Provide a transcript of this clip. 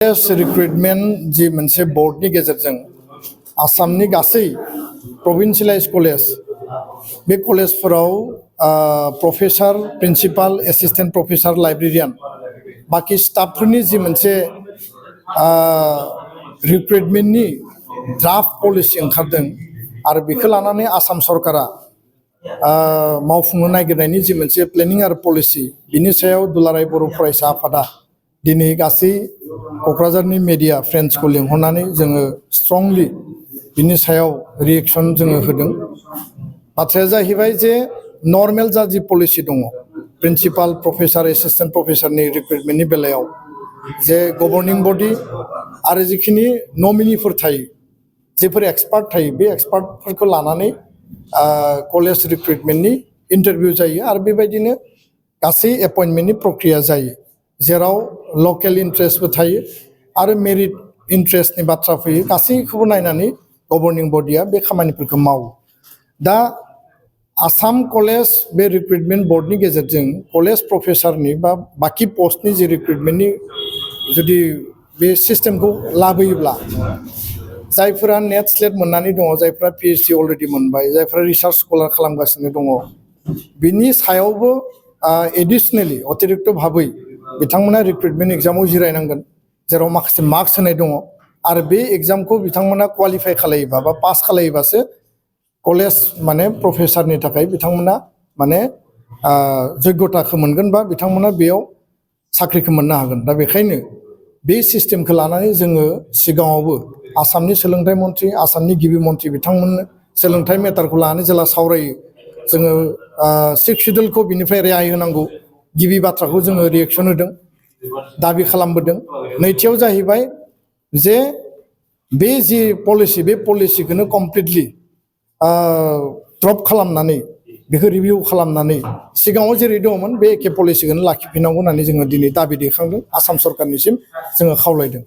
Recruitment जी मोनसे बोर्डनि गेजेरजों आसामनि गासै Provincialised कलेज बे कलेजफोराव professor principal assistant professor librarian बाकी स्टाफफोरनि जी मोनसे रिक्रुटमेन्टनि ड्राफ्ट पलिसि ओंखारदों आरो बेखौ लानानै आसाम सरकारा मावफुंनो नागिरनायनि जी मोनसे प्लेनिं आरो पलिसि बिनि सायाव दुलाराय बर' फरायसा आफादा दिनै गासै क'क्राझारनि मीडिया फ्रेन्ड्सखौ लिंहरनानै जोङो स्ट्रंलि बिनि सायाव रिएक्शन जोङो होदों। बाथ्राया जाहैबाय जे नर्मेल जा जि पलिसि दङ प्रिन्सिपाल प्रोफेसर एसिस्टेंट प्रोफेसरनि रिक्रुटमेन्टनि बेलायाव जे गभर्निं बडी आरो जिखिनि नमिनिफोर थायो जेफोर एक्सपार्ट थायो बे एक्सपार्टफोरखौ लानानै कलेज रिक्रुटमेन्टनि इन्टारभिउ जायो आरो बेबायदिनो गासै एपइन्टमेन्टनि प्रक्रिया जायो जेराव लकेल इन्ट्रेस्टबो थायो आरो मेरिट इन्ट्रेस्टनि बाथ्रा फैयो गासैखौबो नायनानै गभर्निं बडिया बे खामानिफोरखौ मावो। दा आसाम कलेज बे रिक्रुटमेन्ट बोर्डनि गेजेरजों कलेज प्रोफेसरनि बा बाकी पोस्टनि जे रिक्रुटमेन्टनि जुदि बे सिस्टेमखौ लाबोयोब्ला जायफोरा नेट स्लेट मोननानै दङ जायफोरा PhD अलरेडि मोनबाय जायफोरा रिसार्च स्कलार खालामगासिनो दङ बिनि सायावबो एडिशनेलि अतिरिक्त भाबै बिथांमोना रिक्रुटमेन्ट एग्जामाव जिरायनांगोन जेराव माखासे मार्क्स होनाय दङ आरो बे एग्जामखौ बिथांमोना क्वालिफाइ खालायोबा बा पास खालायोबासो कलेज माने प्रोफेसरनि थाखाय बिथांमोना माने जग्यताखौ मोनगोन बा बिथांमोना बेयाव साख्रिखौ मोननो हागोन। दा बेखायनो बे सिस्टेमखौ लानानै जोङो सिगाङावबो आसामनि सोलोंथाइ मन्थ्रि आसामनि गिबि मन्थ्रि बिथांमोननो सोलोंथाइ मेटारखौ लानानै जेला सावरायो जोङो 6 शिड्युलखौ बिनिफ्राय रेहाय होनांगौ गिबि बाथ्राखौ जोङो रिएक्शन होदों दाबि खालामबोदों। नैथियाव जाहैबाय जे बे जि पलिसि बे पलिसिखौनो कमप्लिटलि ड्रप खालामनानै बेखौ रिभिउ खालामनानै सिगाङाव जेरै दङमोन बे एखे पलिसिखौनो लाखिफिननांगौ होननानै जोङो दिनै दाबि दैखांदों आसाम सरकारनिसिम जोङो खावलायदों।